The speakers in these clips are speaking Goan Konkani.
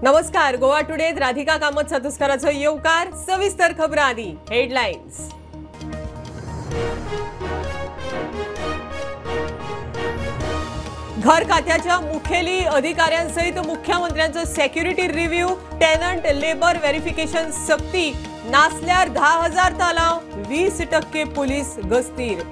नमस्कार, गोवा टुडेत राधिका कामत सातुस्काराचो येवकार. सविस्तर खबरांनी हेडलायन्स. घर खात्याच्या मुखेली अधिकाऱ्यांसहित मुख्यमंत्र्यांचो security review, tenant labour verification सक्ती, नासल्यार 10,000 तालाव, 20% पोलीस गस्तीर.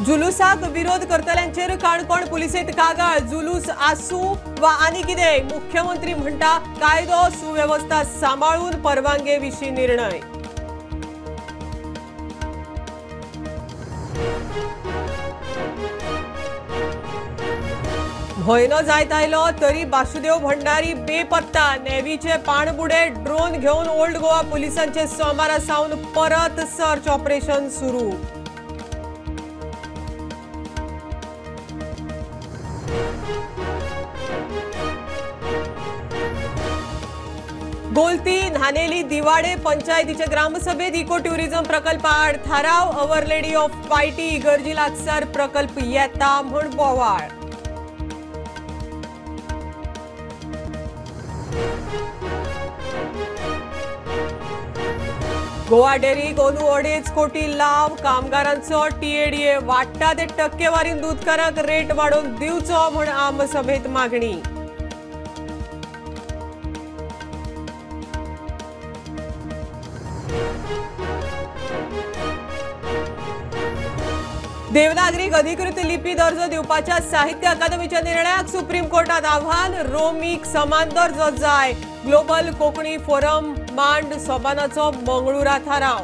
जुलूसाक विरोध करतल्यांचेर काणकोण पुलिसेंत कागाळ. जुलूस आसूं वा आनी कितें, मुख्यमंत्री म्हणटा कायदो सुवेवस्था सांबाळून परवानगे विशीं निर्णय. म्हयनो जायत आयलो तरी बासुदेव भंडारी बेपत्ता. नेव्हीचे पाणबुडे ड्रोन घेवन ओल्ड गोवा पुलिसांचे सोमारा सावन परत सर्च ऑपरेशन सुरू. गोलती न्हानेली दिवाडे पंचायतीचे ग्रामसभेत इको ट्युरिझम प्रकल्पाआड थाराव. अवर लेडी ऑफ पायटी इगर्जी लागसार प्रकल्प येता म्हूण बोवाळ. गोवा डेअरीक अंदू 2.5 कोटी लाव. कामगारांचो टीएडीए वाडटा ते टक्केवारीन दूदकारांक रेट वाडोवन दिवचो म्हूण आमसभेत मागणी. देवनागरीक अधिकृत लिपी दर्जो दिवपाच्या साहित्य अकादमीच्या निर्णयाक सुप्रीम कोर्टात आव्हान. रोमीक समान दर्जो जाय. ग्लोबल कोंकणी फोरम मांड सोबानाचो मंगळुरा थाराव.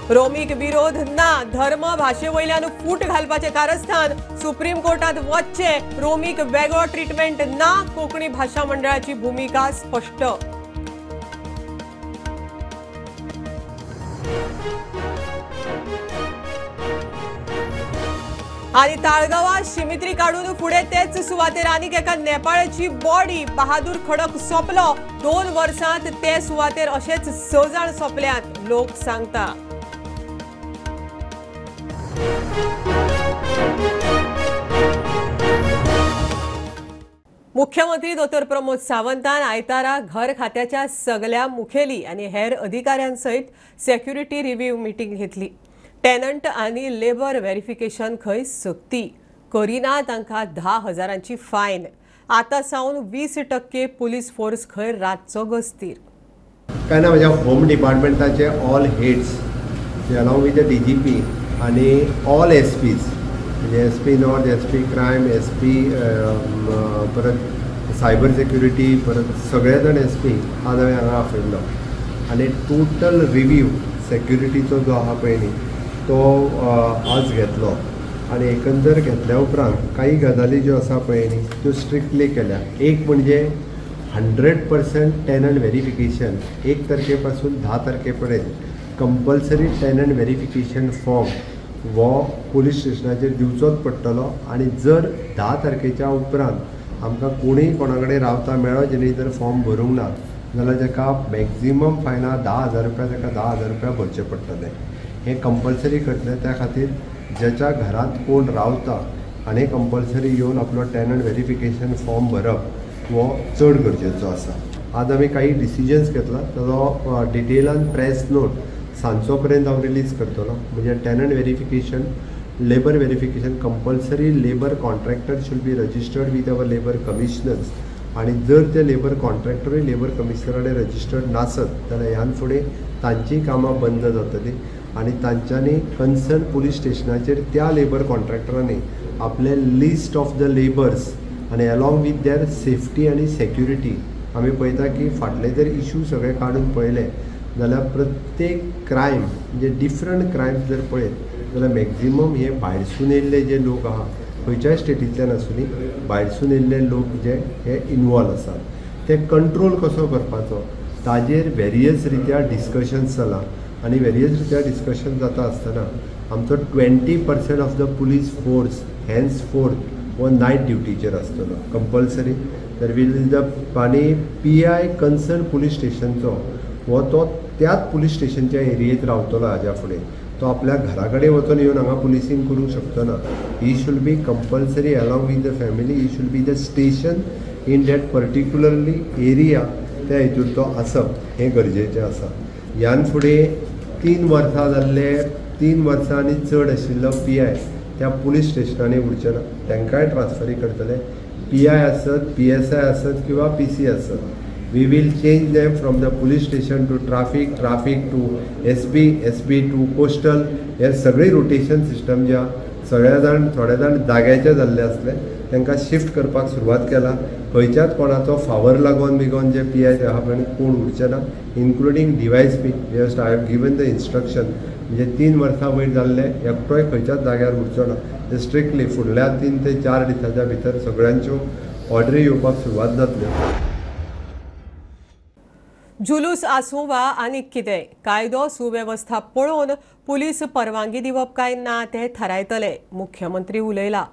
रोमीक विरोध ना, धर्म भाशे वयल्यान फूट घालपाचें कारस्थान. सुप्रीम कोर्टात वच्चें, रोमीक वेगळो ट्रिटमेंट ना. कोंकणी भाशा मंडळाची भुमिका स्पश्ट. आनी ताळगांवां शिमित्री काडून फुडें तेच सुवातेर आनीक एका नेपाळाची बॉडी. बहादूर खडक सोंपलो. 2 वर्सांत ते सुवातेर अशेच 6 जाण सोंपल्यात, लोक सांगता. मुख्यमंत्री डॉ. प्रमोद सावंतान आयतारा घर खात्याच्या सगल्या मुखेली आनी हेर अधिकाऱ्यांसहित सेक्युरिटी रिव्ह्यू मिटींग घेतली. टेनंट आनी लेबर व्हेरिफिकेशन खंय सक्ती करिना तांकां 10,000 फायन. आतां सावन 20% पुलीस फोर्स खंय रातचो गस्तीर. काय ना, म्हज्या होम डिपार्टमेंटाचे all heads along with the DGP आनी ऑल एस पीज, म्हणजे S P north, S P crime, S P परत सायबर सेक्युरिटी, परत सगळे जाण एस पी आज हांवें हांगा आपयल्लो. आनी टोटल रिव्यू सेक्युरिटीचो जो आहा पळय न्ही तो आज घेतलो. आनी एकंदर घेतल्या उपरांत काही गजाली ज्यो आसा पळय न्ही त्यो स्ट्रिक्टली केल्या. एक म्हणजे 100% टेनंट व्हेरिफिकेशन 1 तारखे पासून 10 तारखे पर्यंत कंपल्सरी टेनंट व्हेरिफिकेशन फॉर्म हो पुलीस स्टेशनाचेर दिवचोच पडटलो. आनी जर 10 तारखेच्या उपरांत आमकां कोणूय कोणा कडेन रावता मेळ्ळो जेणे जर फॉर्म भरूंक ना जाल्यार ताका मॅक्झिमम फायन 10,000 रुपया, ताका 10,000 रुपया भरचे पडटले. हें कंपल्सरी करतलें. त्या खातीर ज्याच्या घरांत कोण रावता आनी कंपल्सरी येवन आपलो टेनंट व्हेरिफिकेशन फॉर्म भरप हो चड गरजेचो आसा. आज आमी काही डिसिजन्स घेतला ताजो डिटेलान प्रेस नोट सांजचो पर्यंत हांव रिलीज करतलो. म्हणजे tenant verification, labour verification compulsory, labour contractor should be registered with our labour commissioners. आनी जर ते लेबर कॉन्ट्रॅक्टरूय लेबर कमिशनरा कडेन रजिस्टर्ड नासत जाल्यार ह्यान फुडें तांचीय कामां बंद जातलीं. आनी तांच्यांनी कन्सर्न पुलीस स्टेशनाचेर त्या लेबर कॉन्ट्रॅक्टरांनी आपले लिस्ट ऑफ the labours आनी एलॉंग विथ there safety आनी सेक्युरिटी. आमी पळयता की फाटले जर इशू सगळे काडून पळयले जाल्यार प्रत्येक क्रायम म्हणजे डिफरंट क्रायम्स जर पळयत जाल्यार मॅक्झिमम हे भायरसून येयल्ले जे लोक आहा खंयच्याय स्टेटींतल्यान आसूं भायरसून येयल्ले लोक जे हे इनवॉल्व आसात ते कंट्रोल कसो करपाचो ताजेर वेरियस रित्या डिस्कशन्स जालां. आनी वेरियस रित्या डिस्कशन जाता आसतना आमचो 20% of the police force henceforth हो नायट ड्युटीचेर आसतलो कंपल्सरी. तर will the आनी पी I concern police स्टेशनचो हो तो त्याच पुलीस स्टेशनच्या एरियेत रावतलो. हाज्या फुडें तो आपल्या घरा कडेन वचून येवन हांगा पुलिसींग करूंक शकचो ना. He should be compulsory along with the family, he should be the station in that particularly area, त्या हितूर तो आसप हें गरजेचें आसा. ह्यान फुडें 3 वर्सां जाल्ले, 3 वर्सां आनी चड आशिल्लो पी I त्या पुलीस स्टेशनांनी उरचे ना, तांकांय ट्रान्सफरी करतले. पी I आसत, पी एस I आसत किंवा पी सी आसत, we will change them from the police station to traffic, traffic to S B, S B to coastal. हे सगळी रोटेशन सिस्टम ज्या सगळे जाण थोडे जाण जाग्याचे जाल्ले आसले तांकां शिफ्ट करपाक सुरवात केला. खंयच्याच कोणाचो फावर लागून बिगोन जे पी I आहा पळय कोण उरचे ना, including device B. Just I have given the instruction, म्हणजे 3 वर्सां वयर जाल्ले एकटोय खंयच्याच जाग्यार उरचो ना. स्ट्रिक्टली फुडल्या 3 ते 4 दिसाच्या भितर सगळ्यांच्यो ऑर्डरी येवपाक सुरवात जातल्यो. जुलूस आसूं वा आनीक कितें, कायदो सुवेवस्था पळोवन पुलीस परवानगी दिवप काय ना तें थारायतले, मुख्यमंत्री उलयला.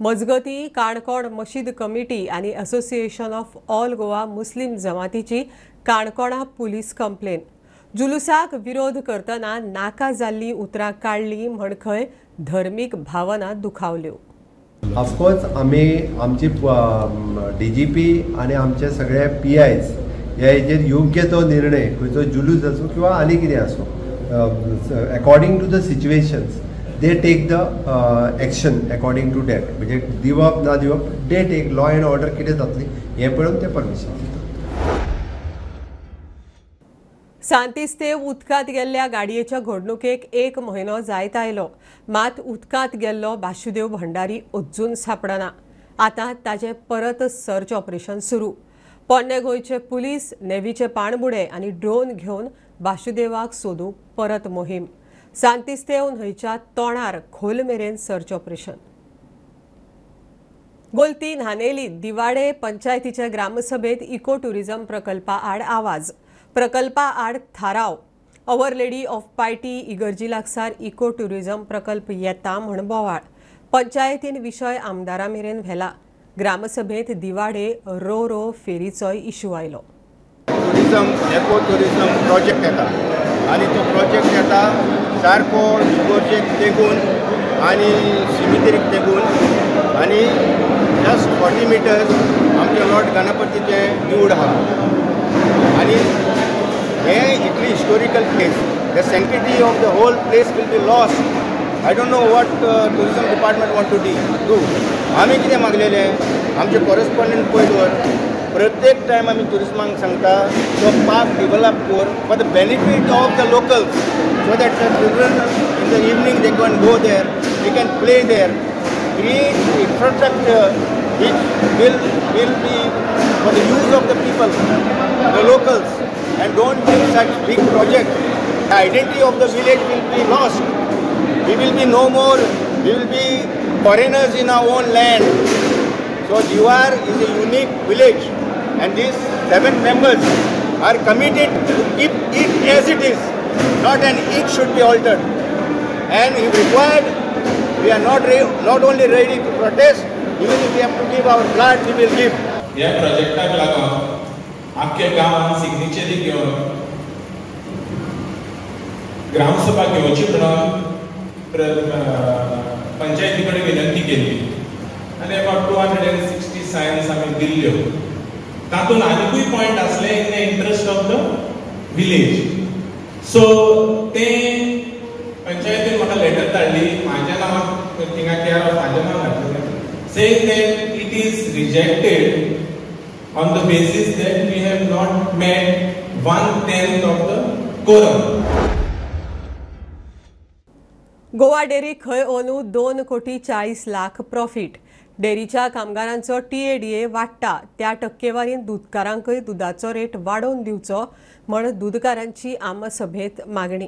मजगती काणकोण मशीद कमिटी आनी association of all Goa Muslim जमातीची काणकोणा पुलीस कंप्लेन. जुलूसाक विरोध करतना नाका जाल्ली उतरां काडली म्हण खंय धर्मीक भावना दुखावल्यो. ऑफकोर्स आमी आमची डी जी पी आनी आमचे सगळे पी आयज ह्या हेजेर योग्य तो निर्णय, खंयचो जुलूस आसूं किंवा आनी कितें आसूं, according to the situations they take the action according to that. म्हणजे दिवप ना दिवप, they take law and order कितें जातली हें पळोवन ते परमिशन दितात. सांतिस्तेव उदकांत गेल्ल्या गाडयेच्या घडणुकेक 1 म्हयनो जायत आयलो, मात उदकांत गेल्लो बाशुदेव भंडारी अजून सापडना. आतां ताजें परत सर्च ऑपरेशन सुरू. पोन्ने गोंयचे पुलीस, नेव्हीचे पाणबुडे आनी ड्रोन घेवन बाशुदेवाक सोदूंक परत मोहीम. सांतिस्तेव न्हंयच्या तोंडार खोल मेरेन सर्च ऑपरेशन. गोलती न्हानेली दिवाडे पंचायतीच्या ग्रामसभेत इको टुरिझम प्रकल्पा आड आवाज, प्रकल्पा आड थाराव. अवर लेडी ऑफ पायटी इगर्जी लागसार इको टुरिझम प्रकल्प येता म्हण बोवाळ. पंचायतीन विशय आमदारा मेरेन व्हेला. ग्रामसभेत दिवाडे रो रो फेरीचोय इशू आयलो. टुरिझम, इको टुरिझम प्रोजेक्ट येता आनी तो प्रोजेक्ट येता सारको इगर्जेक तेगून आनी सिमितरीक तेगून आनी जस्ट 40 मिटर्स आमचे लॉर्ड गणपतीचें देवूळ आहा. आनी हें इतली historical place, the sanctity of the whole place will be lost. I don't know what tourism department want to do. आमी कितें मागलेलें, आमचे कॉरेस्पॉन्डंट पळय दवर, प्रत्येक टायम आमी ट्युरिजमाक सांगता तो पार्क डिवलप कर for the benefit of the locals, so that the children in the evening they can go there, they can play there, create infrastructure which will be for the use of the people, the locals, and don't bring such big projects. The identity of the village will be lost. We will be no more, we will be foreigners in our own land. So Diwar is a unique village, and these 7 members are committed to keep it as it is, not an inch should be altered. And if required, we are not only ready to protest, even if we have to give our blood, we will give. ह्या प्रोजेक्टाक लागून आख्या गांवान सिग्नेचरी घेवन ग्रामसभा घेवची म्हणून पंचायती कडेन विनंती केली आनी अबाउट 260 सायन्स आमी दिल्ल्यो. तातूंत आनिकूय पॉयंट आसले in the interest of the village. So ते पंचायतीन म्हाका लेटर धाडली, म्हाज्या नांवान थिंगा केअर ऑफ म्हाज्या नांव घातलें, saying that it is rejected on the basis that we have not met 1/10 of the quorum. Goa dairy खंय अंदू 2 कोटी 40 लाख प्रॉफिट. डेअरीच्या कामगारांचो TADA वाडटा त्या टक्केवारीन दुदकारांकय दुदाचो रेट वाडोवन दिवचो म्हण दुदकारांची आमसभेत मागणी.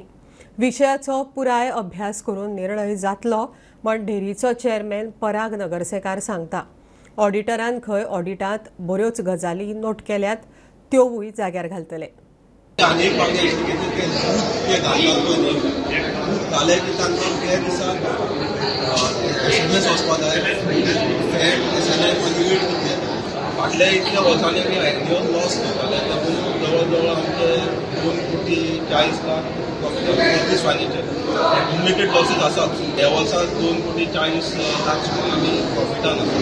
विशयाचो पुराय अभ्यास करून निर्णय जातलो म्हण डेअरीचो चेअरमॅन पराग नगरसेकार सांगता. ऑडिटरान खंय ऑडिटांत बऱ्योच गजाली नोट केल्यात त्योवूय जाग्यार घालतले. जालें की तांकां त्या दिसा एस वचपा जाय, फॅट एस युनीट कितले फाटल्या इतल्या वर्सांनी आमी एन्युअल लॉस करताले, तातूंत जवळ जवळ आमचे 2 कोटी 40 लाख प्रॉफीट दीस फायनान्शियल. एक्युमुलेटेड लॉसीस आसात ह्या वर्सा 2 कोटी 40 लाख सुमार आमी प्रॉफिटान आसा.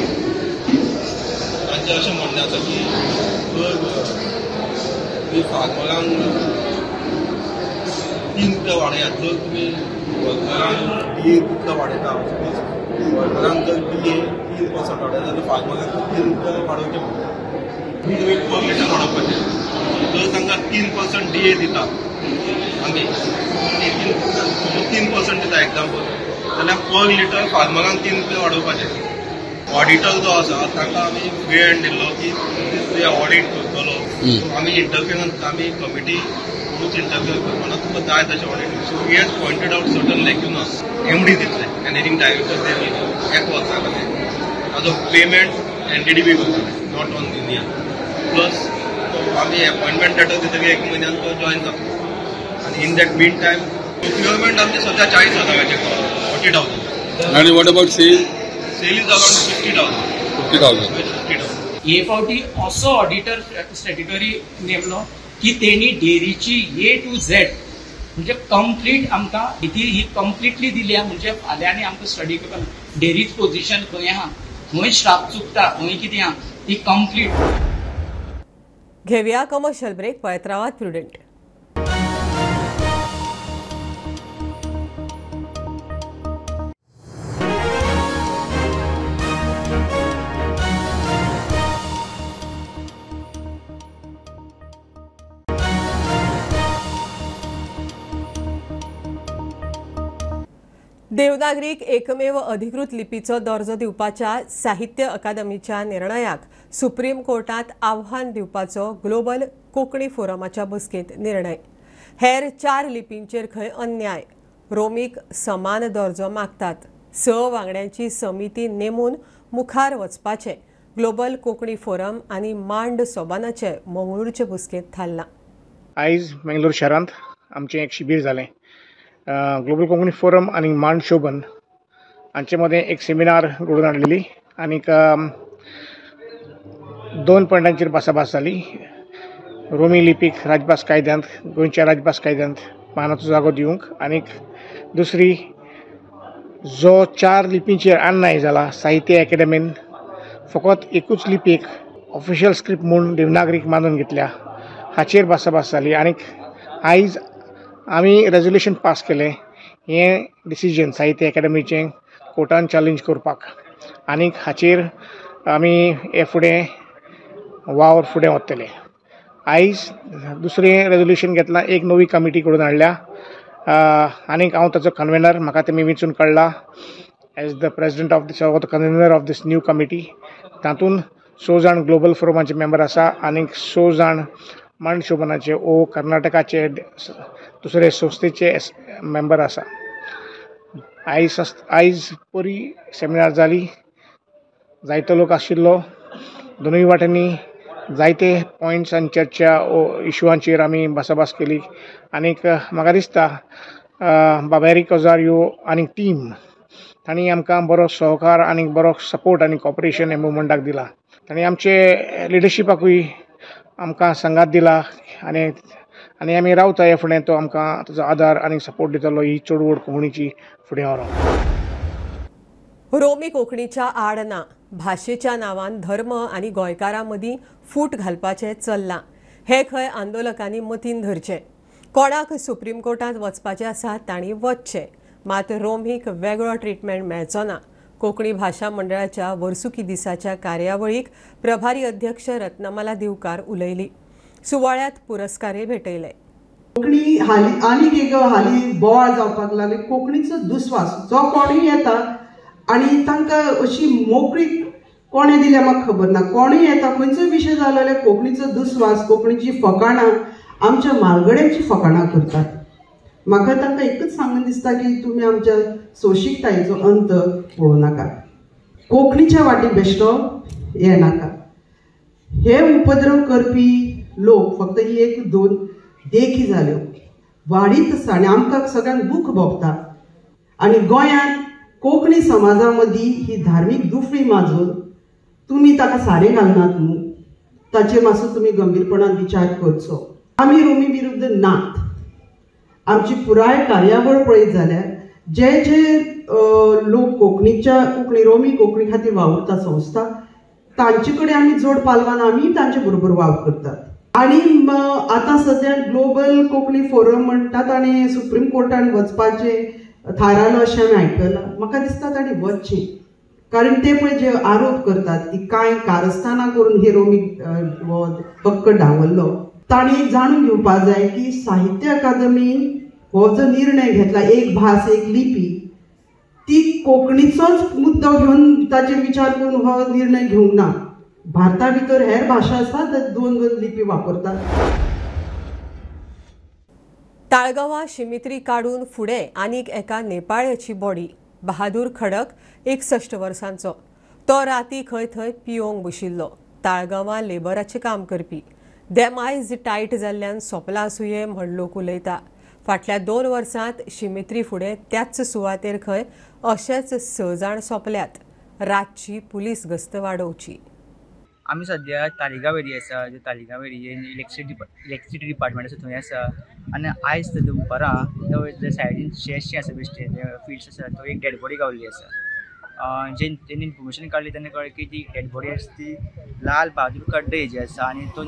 तांचें अशें म्हणणें आसा की जर तुमी फार्मरांक 3 रुपया वाडयात, जर तुमी वर्करांक डीए तितलो वाडयता, सपोज वर्करांक जर डीए 3% वाडयता जाल्यार फार्मरांक 3 रुपया वाडोवचे पडटा. तुमी पर लिटर वाडोवपाचें. जर तांकां 3% डीए दिता आमी 3% दिता एग्जाम्पल, जाल्यार पर लिटर फार्मरांक 3 रुपया वाडोवपाचे. ऑडिटर जो आसा ताका आमी फ्री हँड दिल्लो की तुवें ऑडिट करतलो, आमी इंटरफियरन्स, आमी कमिटी कोणूच इंटरफियर करपाना, तुका जाय तशें audit. So he has pointed out certain lacunas. MD दितले, मॅनेजींग डायरेक्टर ते एक वर्सा खातीर ताजो पेमेंट एनडीडीबी करतले, not on union. Plus आमी अपॉयंटमेंट लेटर दितकीर 1 म्हयन्यान तो जॉयन जातलो आनी in that mean time procurement आमचे सद्या 40,000 40,000. आनी what about sale? Sale is around 50,000. 50,000. 50,000. हे फावटी असो ऑडिटर स्टॅट्युटरी नेमलो की तेणी डेअरीची ए टू झेड म्हणजे कंप्लीट आमकां ही कंप्लिटली दिल्या. म्हणजे फाल्यां आनी आमकां स्टडी करपाक डेअरीच पोझिशन खंय आहा, खंय स्टाफ चुकता, खंय कितें आहा, ती कंप्लीट. घेवया कमर्शियल ब्रेक. पळयत रावात प्रुडंट. देवनागरीक एकमेव अधिकृत लिपीचो दर्जो दिवपाच्या साहित्य अकादमीच्या निर्णयाक सुप्रीम कोर्टात आव्हान दिवपाचो ग्लोबल कोंकणी फोरमाच्या बसकेंत निर्णय. हेर 4 लिपींचेर खंय अन्याय, रोमीक समान दर्जो मागतात. 6 वांगड्यांची समिती नेमून मुखार वचपाचें ग्लोबल कोंकणी फोरम आनी मांड सोबानाचे मंगळूरचे बसकेंत थारलां. आयज मंगळूर शारांत आमचें एक शिबीर जालें. ग्लोबल कोंकणी फोरम आनी मांड शोभन हांचे मदें एक सेमिनार घडोवन हाडलेली आनीक 2 पॉयंटांचेर भासाभास जाली. रोमी लिपीक राजभास कायद्यांत, गोंयच्या राजभास कायद्यांत मानाचो जागो दिवंक, आनीक दुसरी जो 4 लिपींचेर अन्याय जाला, साहित्य अकादमीन फकत एकूच लिपीक ऑफिशियल स्क्रिप्ट म्हूण देवनागरीक मानून घेतल्या, हाचेर भासाभास जाली. आनीक आयज आमी रेजोल्युशन पास केलें हें डिसिजन साहित्य अकादमीचें कोर्टान चॅलेंज करपाक, आनीक हाचेर आमी हे फुडें वावर फुडें वतले. आयज दुसरें रेजोल्युशन घेतलां, एक नवी कमिटी करून हाडल्या आनीक हांव ताचो कन्वेनर, म्हाका तेमी वेंचून काडला as the president of this or the convener of this new committee. तातूंत 6 जाण ग्लोबल फोरमाचे मेंबर आसा आनीक 6 जाण मांड शोभनाचे ओ कर्नाटकाचे दुसरे संस्थेचे मेंबर आसा. आयज बरी सेमिनार जाली, जायतो लोक आशिल्लो, दोनूय वाटेंनी जायते पॉयंट्स आनी चर्चा इशुआंचेर आमी भासाभास केली. आनीक म्हाका दिसता बाबेरी कोजारियो आनी टीम तांणी आमकां बरो सहकार आनी बरो सपोर्ट आनी कॉपरेशन ह्या मुवमेंटाक दिला. तांणी आमचे लिडरशिपाकूय आमकां सांगात दिला आनी आनी आमी रावता ह्या फुडें तो आमकां ताचो आदार आनी सपोर्ट दितलो ही चळवळ कोंकणीची फुडें व्हरोंक. रोमी कोंकणीच्या आड ना, भाशेच्या नांवान धर्म आनी गोंयकारां मदीं फूट घालपाचें चल्लां हें खंय आंदोलकांनी मतीन धरचें. कोणाक सुप्रीम कोर्टांत वचपाचें आसा तांणी वचचें, मात रोमीक वेगळो ट्रिटमेंट मेळचो ना. कोंकणी भाशा मंडळाच्या वर्सुकी दिसाच्या कार्यावळीक प्रभारी अध्यक्ष रत्नमाला दिवकार उलयली. सुवाळ्यात पुरस्कारय भेटयले. कोंकणी हाली आनीक एक हाली बोवाळ जावपाक लागले, कोंकणीचो दुस्वास जो कोणूय येता आनी तांकां अशी मोकळीक कोणें दिल्या म्हाका खबर ना, कोणूय येता खंयचोय विशय जालो जाल्यार कोंकणीचो दुस्वास, कोंकणीची फकाणां, आमच्या म्हालगड्यांची फकाणां करतात. म्हाका तांकां एकूच सांगून दिसता की तुमी आमच्या सोंशीकतायेचो अंत पळोवं नाका, कोंकणीच्या वाटेक बेश्टो येनाका. हे उपद्रव करपी लोक फक्त ही एक दोन देखी जाल्यो वाडीत आसा आनी आमकां सगळ्यांक दूख भोगता. आनी गोंयांत कोंकणी समाजा मदीं ही धार्मीक दुफळी माजून तुमी ताका सारें घालनात न्हू, ताचेर मातसो तुमी गंभीरपणान विचार करचो. आमी रोमी विरुद्ध नात. आमची पुराय कार्यावळ पळयत जाल्यार जे जे लोक कोंकणीच्या कोंकणी रोमी कोंकणी खातीर वावुरता संस्था तांचे कडेन आमी जोड पालवान आमी तांचे बरोबर वावर करतात. आनी आतां सद्या ग्लोबल कोंकणी फोरम म्हणटा ताणें सुप्रीम कोर्टान वचपाचें थारायलां अशें आमी आयकलां. म्हाका दिसता ताणें वचचें, कारण ते पळय जे आरोप करतात की कांय कारस्थानां करून हे रोमी हक्क डावल्लो, तांणी जाणून घेवपाक जाय की साहित्य अकादमीन हो जो निर्णय घेतला एक भास एक लिपी, ती कोंकणीचोच मुद्दो घेवन ताचेर विचार करून हो निर्णय घेवंक ना. भारता भितर हेर भाशा आसात, दोन दोन लिपी वापरतात. ताळगांवां शिमित्री काडून फुडें आनीक एका नेपाळ्याची बॉडी. बहादूर खडक 61 वर्सांचो, तो राती खंय थंय पियोंक बशिल्लो. ताळगांवां लेबराचें काम करपी. देमायज टायट जाल्ल्यान सोंपला आसुये म्हण लोक उलयता. फाटल्या 2 वर्सांत शिमित्री फुडें त्याच सुवातेर खंय अशेच 6 जाण सोंपल्यात. रातची पुलीस गस्त वाडोवची. आमी सद्या तालिगांव एरिया आसा, जे तालिगांव एरियेन इलेक्ट्रिसिटी डिपार्टमेंट आसा थंय आसा. आनी आयज दनपारां तो सायडीन शेतशें आसा बेश्टें फिल्ड्स आसा, थंय एक डेड बॉडी गावल्ली आसा. जेन्ना तेणी इन्फॉर्मेशन काडली तेन्ना कळ्ळें की ती डेड बॉडी आसा ती लाल बहादूर खड्डे हेजी आसा आनी तो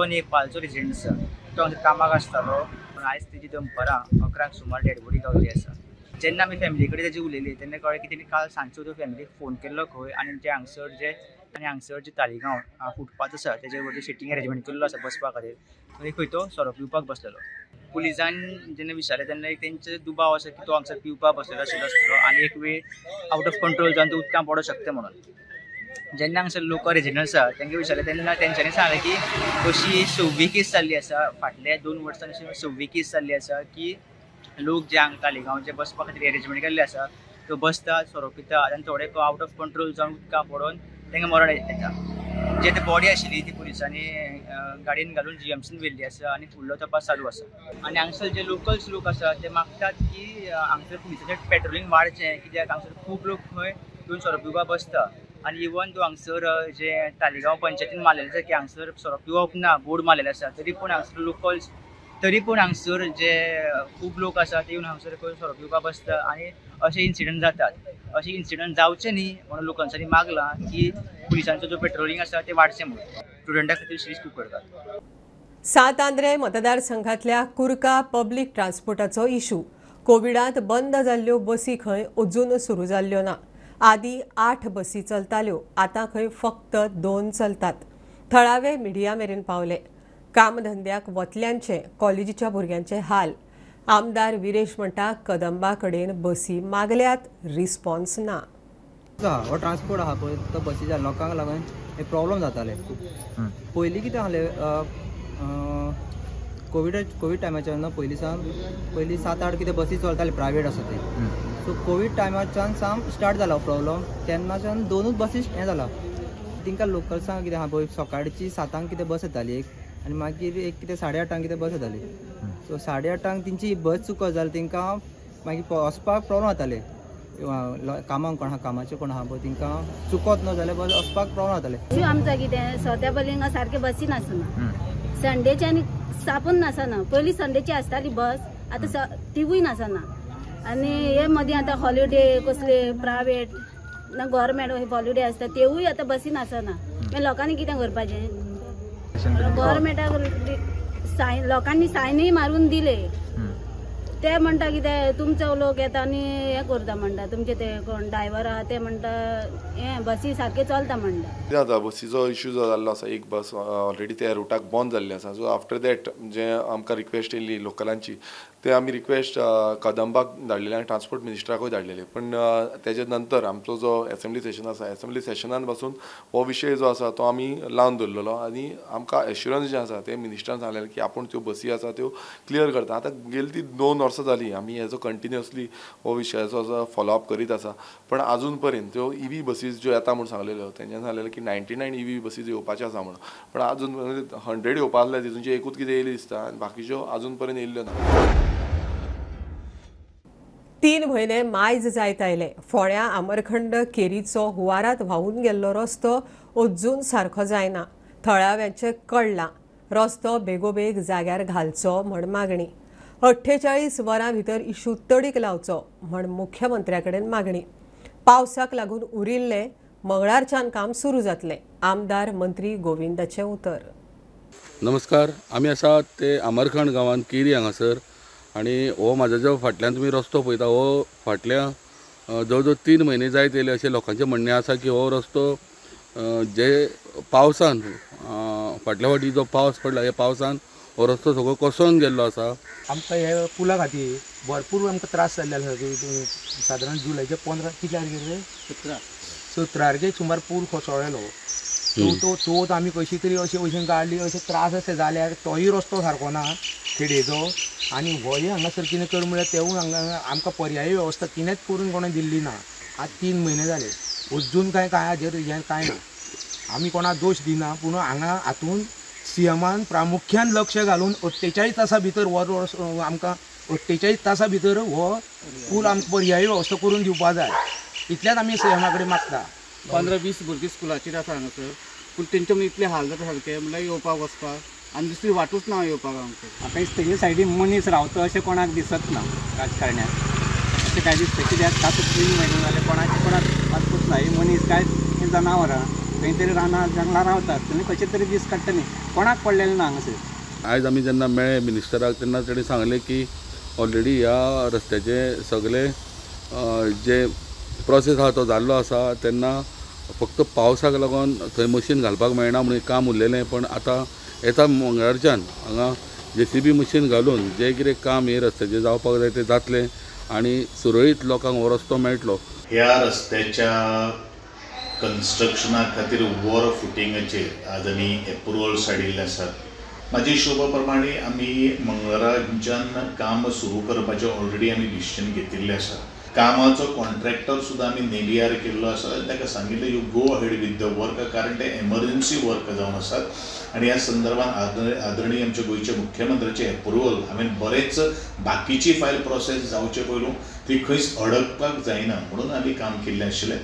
नेपालचो रेजिडंट आसा. तो हांगासर कामाक आसतालो. पूण आयज तेजी दनपारां 11 सुमार डेड बॉडी गावल्ली आसा. जेन्ना आमी फॅमिली कडेन तेजी उलयली तेन्ना कळ्ळें की तेणी काल सांजचो तो फॅमिलीक फोन केल्लो खंय आनी जे हांगसर जे आनी हांगसर जे तालिगांव फुटपाथ आसा तेजे वयर सिटींग अरेंजमेंट केल्लो आसा बसपा खातीर, थंय खंय तो सोरो पिवपाक बसलेलो. पुलिसान जेन्ना विचारलें तेन्ना एक तेंचे दुबाव आसा की तो हांगसर पिवपाक बसलेलो आशिल्लो आसतलो आनी एक वेळ आवट ऑफ कंट्रोल जावन तो उदकां पडोंक शकता म्हणून. जेन्ना हांगसर लोकल रेजिडंट आसा तेंकां विचारलें तेन्ना तेंच्यांनी सांगलें की अशी 6वी केस जाल्ली आसा फाटल्या 2 वर्सां, अशी 6वी केस जाल्ली आसा की लोक जे हांगा तालिगांवचे बसपा खातीर अरेंजमेंट केल्ले आसा त्यो बसता, सोरो पिता आनी थोडे आवट ऑफ कंट्रोल जावन उदकां पडोन तांकां मरण येता. जे ते बॉडी आशिल्ली ती पुलिसांनी गाडयेन घालून जीएमसीन व्हेल्ली आसा आनी फुडलो तपास चालू आसा. आनी हांगसर जे लोकल्स लोक आसा ते मागतात की हांगसर पुलिसांचें पेट्रोलिंग वाडचें, कित्याक हांगसर खूब लोक खंय येवन सोरो पिवपाक बसता. आनी इवन तो हांगसर जे तालिगांव पंचायतीन मारलेलें आसा की हांगसर सोरो पिवप ना, बोर्ड मारलेलो आसा, तरी पूण हांगसर लोकल्स तरी पूण हांगसर जे खूब लोक आसा ते येवन हांगसर सोरो पिवपाक बसता आनी अशे इन्सिडंट जातात. अशे इन्सिडंट जावचे न्ही म्हणून लोकांनी मागलां की पुलिसांचो जो पेट्रोलिंग आसा ते वाडचें म्हणून स्टुडंटा खातीर शिस्त खूब करतात. सांत आंद्रे मतदारसंघातल्या कुर्का पब्लीक ट्रान्सपोर्टाचो इशू. कोविडांत बंद जाल्ल्यो बसी खंय अजून सुरू जाल्ल्यो ना. आदी 8 बसी चलताल्यो, आतां खंय फक्त 2 चलतात. थळावे मिडिया मेरेन पावले. कामधंद्याक वतल्यांचे, कॉलेजीच्या भुरग्यांचे हाल. आमदार विरेश म्हणटा कदंबा कडेन बसी मागल्यात, रिस्पॉन्स ना. हो ट्रान्सपोर्ट आहा पळय तो बसीच्या लोकांक लागून हे प्रॉब्लम जाताले खूब. पयलीं कितें आहलें कोवीड टायमाच्यान न्हू पयलीं सावन पयलीं 7-8 कितें बसी चलताले प्रायवेट आसा ते. सो कोवीड टायमाच्यान सावन स्टार्ट जाला प्रॉब्लम, तेन्नाच्यान 2च बसी हें जाला. तिंकां लोकल्सांक कितें आहा पळय सकाळची 7 कितें बस येताली एक, आनी मागीर एक कितें 8:30 कितें बस येताली. सो 8:30 तेंची बस चुकत जाल्यार तेंकां मागीर वचपाक प्रॉब्लम जाताले. कामाक कोण आहा, कामाचे कोण आहा पळय तेंकां चुकत न्हू जाल्यार बस वचपाक प्रॉब्लम जाताले. आमचां कितें सोत्या पयलीं सारके बसी नासना, संडेचे आनी सापून नासना. पयलीं संडेची आसताली बस, आतां तिवूय नासना. आनी हे मदीं आतां हॉलिडे कसले प्रायवेट ना गव्हर्मेंट हॉलिडे आसता तेवूय आतां बसी नासना. मागीर लोकांनी कितें करपाचें? गव्हर्मेंटाक सायन लोकांनी सायनूय मारून दिले, ते म्हणटा कितें तुमचो लोक येता आनी हें करता म्हणटा, तुमचे ते कोण ड्रायव्हर आहा ते म्हणटा हें बसी सारके चलता म्हणटा. कितें जाता बसीचो इश्यू जो जाल्लो आसा, एक बस ऑलरेडी त्या रुटाक बंद जाल्ली आसा. सो आफ्टर that जे आमकां रिक्वेस्ट येयल्ली लोकलांची, ते आमी रिक्वेस्ट कदंबाक धाडलेले आनी ट्रान्सपोर्ट मिनिस्टराकूय धाडलेले. पण तेजे नंतर आमचो जो एसेंब्ली सेशन आसा, एसेंब्ली सेशनान पासून हो विशय जो आसा तो आमी लावन दवरलेलो आनी आमकां एश्युरन्स जें आसा तें मिनिस्टरान सांगलेलें की आपूण त्यो बसी आसा त्यो क्लियर करता. आतां गेली ती 2 वर्सां जाली आमी हेजो कंटिन्युअसली हो विशयाचो फॉलोअप करीत आसा, पण आजून पर्यंत त्यो इवी बसीस ज्यो येता म्हूण सांगलेल्यो, तेंच्यांनी सांगलेलें की 99 इवी बसीस येवपाच्यो आसा म्हणून, पण आजून 100 येवपा आसले तितूनची एकूच कितें येयली दिसता आनी बाकीच्यो आजून पर्यंत येयल्ल्यो ना. 3 म्हयने मायज जायत आयले. फोंड्या आमरखंड केरीचो हुवारात व्हांवून गेल्लो रस्तो अजून सारको जायना. थळाव्यांचें कळ्ळां. रस्तो बेगोबेग जाग्यार घालचो म्हण मागणी. 48 वरां भितर इशू तडीक लावचो म्हण मुख्यमंत्र्या कडेन मागणी. पावसाक लागून उरिल्लें मंगळारच्यान काम सुरू जातलें. आमदार मंत्री गोविंदाचें उतर. नमस्कार, आमी आसात ते आमरखंड गांवांत केरी हांगासर आनी हो म्हाज्या जो फाटल्यान तुमी रस्तो पळयता हो फाटल्या जवळ जवळ 3 म्हयने जायत येयले अशें लोकांचें म्हणणें आसा की हो रस्तो जे पावसान फाटल्या फावटी जो पावस पडला ह्या पावसान हो रस्तो सगळो कोसळून गेल्लो आसा. आमकां हे पुला खातीर भरपूर आमकां त्रास जाल्ले आसा. सादारण जुलयचे 15 कितल्या तारखेर 17 तारखेक सुमार पूल कोसळ्ळेलो. तो चवथ आमी कशी तरी अशे वशेन काडली. अशे त्रास अशे जाल्यार तोय रस्तो सारको ना खेडेचो आनी होय हांगासर कितें कर म्हळ्यार तेवूय हांगा आमकां पर्यायी वेवस्था कितेंच करून कोणें दिल्ली ना. आतां 3 म्हयने जाले अजून कांय कांय हाजेर हें कांय ना. आमी कोणाक दोश दिना पूण हांगा हातून सीएमान प्रामुख्यान लक्ष घालून 48 तासां भितर हो आमकां 48 तासां भितर हो पूल आमकां पर्यायी वेवस्था करून दिवपा जाय इतल्याच आमी सीएमा कडेन मागता. 15-20 भुरगीं स्कुलाचेर आसा हांगासर पूण तेंचे म्हणून इतले हाल जाता सारके म्हणल्यार येवपाक वचपाक आनी दुसरी वाटूच ना येवपाक आमकां. आतां तेजे सायडीन मनीस रावता अशें कोणाक दिसत ना राजकारण्याक अशें कांय दिसता कित्याक तातूंत 3 म्हयने जाले कोणाक कोणाक वाचपूच ना. ही मनीस काय जनावरां खंय तरी रानां जंगलां रावता आसतली कशें तरी दीस काडटली कोणाक पडलेलें ना हांगासर. आयज आमी जेन्ना मेळ्ळे मिनिस्टराक तेन्ना तेणी सांगलें की ऑलरेडी ह्या रस्त्याचे सगळे जे प्रोसेस आसा तो जाल्लो आसा. तेन्ना फक्त पावसाक लागून थंय मशीन घालपाक मेळना म्हणून काम उरलेलें, पण आतां येता मंगळारच्यान हांगा जेसीबी मशीन घालून जें कितें काम हे रस्त्याचें जावपाक जाय तें जातलें आनी सुरळीत लोकांक हो रस्तो मेळटलो. ह्या रस्त्याच्या कन्स्ट्रक्शना खातीर वॉर फुटिंगाचेर आज आमी एप्रुवल्स हाडिल्ले आसात. म्हाज्या हिशोबा प्रमाणे आमी मंगळारच्यान काम सुरू करपाचें ऑलरेडी आमी डिसिजन घेतिल्लें आसा. कामाचो कॉन्ट्रॅक्टर सुद्दां आमी नेबियार केल्लो आसा आनी ताका सांगिल्लें you go ahead with the work, कारण ते एमर्जन्सी वर्क जावन आसात. आनी ह्या संदर्भात आदरणीय आमच्या गोंयच्या मुख्यमंत्र्याचें एप्रुवल हांवें बरेंच बाकीची फायल प्रोसेस जावचे पयलू ती खंयच अडकपाक जायना म्हणून आमी काम केल्लें आशिल्लें.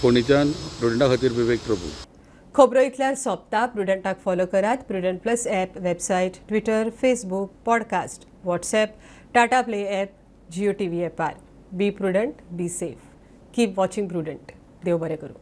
फोंडेच्यान प्रुडंटा खातीर विवेक प्रभू. खबरो इतल्यार सोंपता. प्रुडंटाक फॉलो करात. Prudent plus app, website, Twitter, Facebook, podcast, WhatsApp, Tata Play app, Jio TV ॲपार. Be prudent, be safe. Keep watching Prudent. देव बरें करूं.